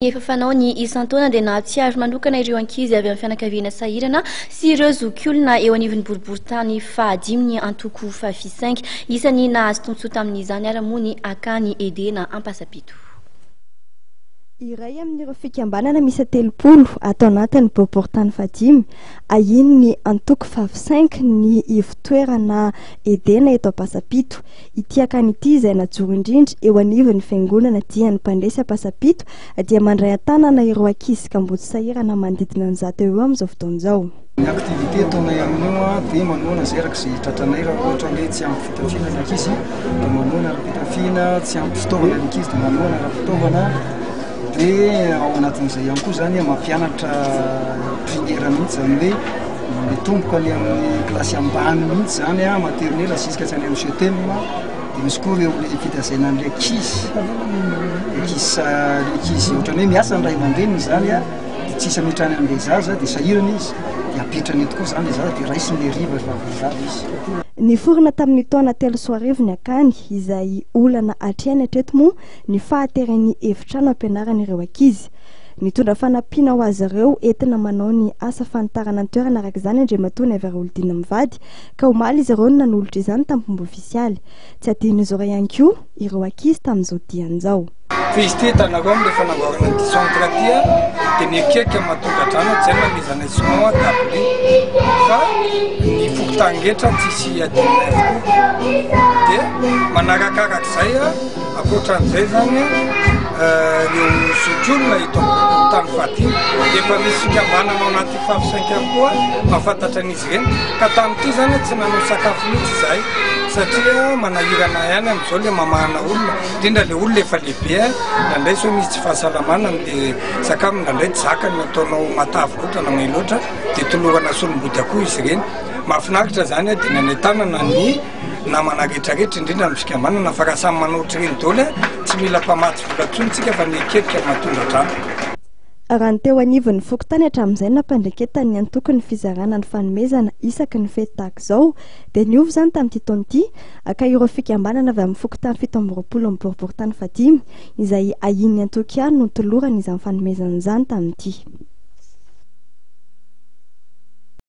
Efa fanao ny isan-taona dia nahatsiaro manokana ireo ankizy avy amin'ny fianakaviana sahirana sy ireo zokiolona eo anivon'ny boriborintany fahadimy ny antoko Fafisaingy. Isan'ny nahazo tombontsoa tamin'izany ary moa ny Akany Edena Ampasampito. Iray amin'ireo fikambanana miisa 30 ato anatin'ny boriborintany fahadimy ahian'ny antoko Fafisaingy ny ivon-toerana Edena eto Ampasampito. Ity akany ity izay najoro indrindra eo anivon'ny fiangonana Dian'ny Mpandresy Ampasampito dia mandray an-tanana ireo ankizy sy kamboty sahirana manodidina ny 100 eo ho eo amin'izao fotoana izao. Ny activité ataonay amin'io dia manohana izay araka izay tratranay raha ohatra hoe tsy ampy fitafiana ny ankizy dia manohana ara-pitafiana, tsy ampy fitaovana ny ankizy dia manohana ara-pitaovana, dia ao anatin'izay ihany koa izany mampianatra primaire mihitsy izany hoe mitomboka any amin'ny kilasy ambany mihitsy izany an, maternelle jusqu'à any amin'ny CTM, dia misy koa ireo le fitazaina an'ilay ankizy, ankizy ankizy ohatran'ny hoe miasa ny ray aman-dreniny izany an, dia tsisy ametrahany an'ilay zaza dia sahirana izy, dia apetrany eto koa izany ilay zaza dia raisiny ilay hariva rehefa avy mirava izy. Niforona tamin'ny taona 2003 ny akany, izay olana atrehiny hatreto moa ny fahateren'ny efitrano ampianarana ireo ankizy. Nitondra fanampiana ho azy ireo entina manao ny asa fanitarana ny toerana araka izany Andriamatoa Naivo Raholdina mivady ka omaly izy ireo no nanolotra izany tamin'ny fomba ofisialy. Tsy adinon'izy ireo ihany koa ireo ankizy tamin'izao diany izao. Fa izy ity hitanareo amin'ilay fanamboarana an'ity centre ity dia mieritreritra ny maha-tonga-drano izay no nanomezanay ciment table fa ny fokontany rehetra tsisy adinonay avokoa dia manarakarak'izay. Ankoatran'izay izany, ireo zokiolona eto amin'ny tany fahadimy dia efa misy fikambanana ao anaty FAF cinq koa mahafantatra an'izy ireny. Ka tamin'ity izany tsy nanao sakafo mihitsy izahay satria manahirana ihany amin'izao ilay mamahana olona, indrindra ilay olona efa lehibe, indraindray sao misy tsy fahasalamana amin'ilay sakafo, indraindray tsy zakany ny ataonao matavy loatra na may loatra dia tolorana solombody akoho izy ireny. Mahafinaritra izany dia nanentanana ny namana rehetra rehetra indrindra ny fikambanana fa raha samy manao ohatr'ireny daholo tsy mila mpamatsy vola intsony tsika fa ny eketika no mahatondra-drano. Raha ny teo anivon'ny fokontany hatramin'izay nampandraiketan'ny antoko ny fizarana ny fanomezana isaky ny fety tahaka izao dia niova izany tamin'ity taona ity ka ireo fikambanana avy amin'ny fokontany 27 amin'ny boriborintany fahadimy izay ahian'ny antoko ihany no notolorana izany fanomezana izany tamin'ity.